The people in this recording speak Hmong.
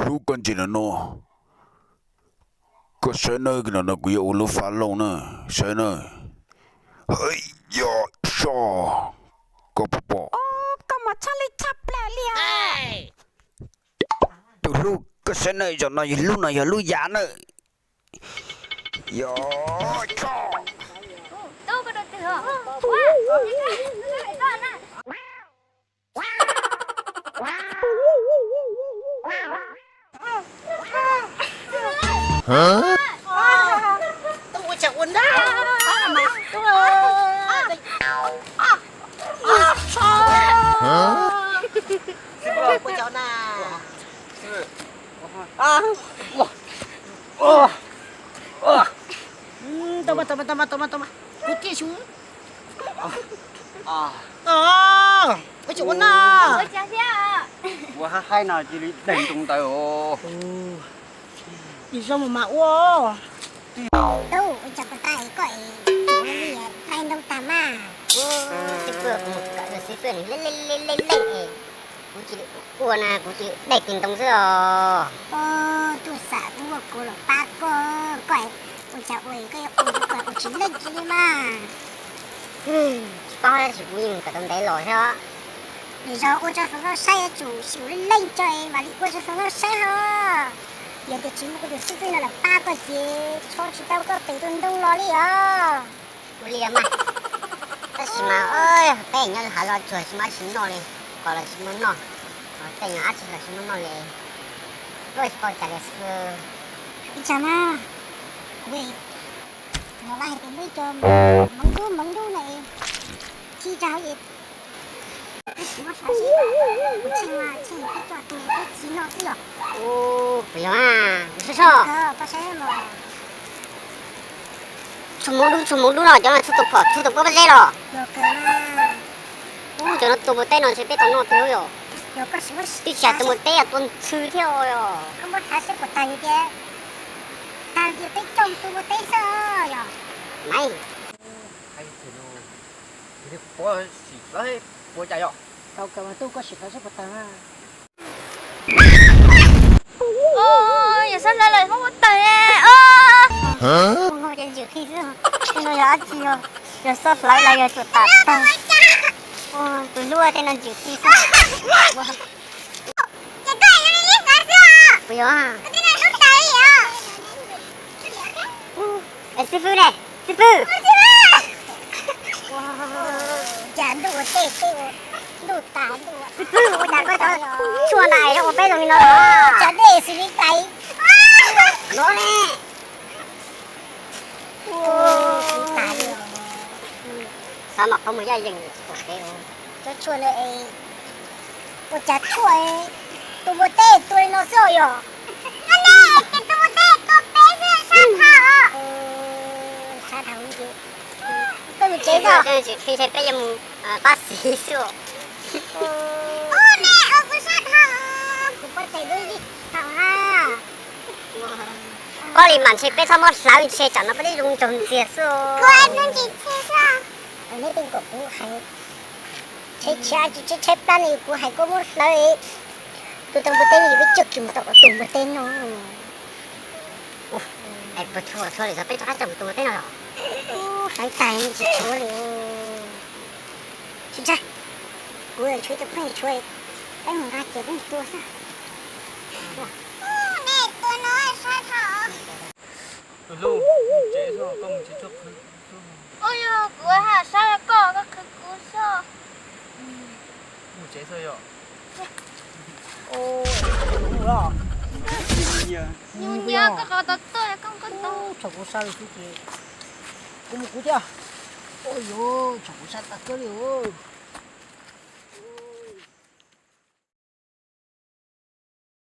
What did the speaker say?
Tub, koj ntsia no no, koj saib nawb, no no kuv yuav ua lub fab lauj na, saib nawb. Hwm, yog so, koj puas pom? Koj mas tshaj lij tshaj plaws li os. Tus hlub, koj saib nawb, zaum no yog lub no yog lub yav nawb. Yog so. Tub, ua cas ua na? Ua cas na? Tau mas, tau mas, tau mas, tau mas, tau mas. Kuv tiag xyov. Ua cas ua na? Ua hab haib no cia li daig ntoo ntawd os. Ib zaug mus mas ua. Tub, ua cas puas tau koj es daig ntoo tag mas? Xib fwb, kuv mus kawm xib fwb leej leej leej es kuv cia li ua na, kuv cia li daig ntoo xwb os. Tub, xam kuv ua kuv los pab koj, koj ua cas ua koj ua koj ua tsis leej tsis li mas. Tsis paub tab sis kuv yeej kawm tau ntev los thiab. Nim no ua rau hluas nkauj saib yuav tsum xyum leej leej tso mam li ua rau hluas nkauj saib ho. Yog tias tsis muaj kuv tus xib fwb no los pab koj ces tsho tsis tau koj pem tus ntoo los li os. Ua li mas, tab sis mas peb nyob hav zoov tsuag tsis muaj dab tsi noj li, qos los tsis muaj noj, tej nyuag dab tsi los tsis muaj noj li, tsis paub cas li xwb. Ib tsam na, kuv no lawv hais tias muaj ib co hmoov dub hmoov dub na, tsis tau hauv es tab sis muab saib seb, kuv tsheej mas tsheej peb coj tus peb txiv no xwb yog. Puas yog? Soj soj, koj saib los. Tshuav hmoov dub, tshuav hmoov dub no, cov no tshuav tus phom, tshuav tus pob zeb los. Ub, cov no tua npua teb no ntshe peb tau noj thiab yom. Twb tsis hais tua npua teb, tua ntxhw thiab os. Koj muab saib seb puas tag li tias, tag li tias peb coj tua npua teb xwb yom. Maiv, ua cas yom? Tau kawm mas tub, koj sim hlawv seb puas tag na. Yog xob hlawv los muab ua tawg os. Ua ces ntsim qhi xwb. Tej no yog dab tsi os? Yog xob hlawv los yog tsuas tam tag. Tus hlub, tej no ntsim qhi xwb. Puas yog? Xib fwb ne, xib fwb. Cas ntuj ua tej tej ua, ntuj tas ntuj. Xib fwb, ua cas koj cov tshuaj ntais ua peb zoo li no los? Cov dej xws li tais no ne. Xav mas qhov muag yaj yees pom kev. Cov tshuaj no es, ua cas tshuaj tua npua teb tua li no xwb yog? Koj ne, ces tua npua teb tua peb xwb sab dhau. Sab dhau ces koj mus tsev txog. Tsis qhi ntshe peb yuav mus pab xiv xwb. Ub, ne, kuv sab dhau, kuv poj tes lub zig thaum na. Koj li mas ntshe peb txhob muab hlawv ntshe tsam no peb twb zoo nraug ntxiag xwb. Kuv hais ntsis txhij xwb. Neb tej kom kuv hais tsheb tshiab tsis tsheb tshaib plab ne, kuv hais koj muab hlawv. Tus tau npua teb no yog peb coj kiag mus tom tus npua teb no. Puas tshua tshua li peb rov qab coj mus tus npua teb no los? Hlawv tag tsis tshuav li. Tsis ntshai, kuv tshuav ib co pheej tshuav, peb mus nqa ces peb mus tua xwb. Nej tua no sab dhau. Tus hlub, mus tsev xwb, koj mus tsev tsuag qhwv xwb. Ub, yog kuv ha sab koj, koj qhwv kuv xwb. Mus tsev xwb yom. Nyuj nyiab koj qhov tau tuaj koj koj tau. Thaum kuv sab li xwb ces kuv mus kuv thiab. Ua yuav thaum kuv sab tas kawg li os.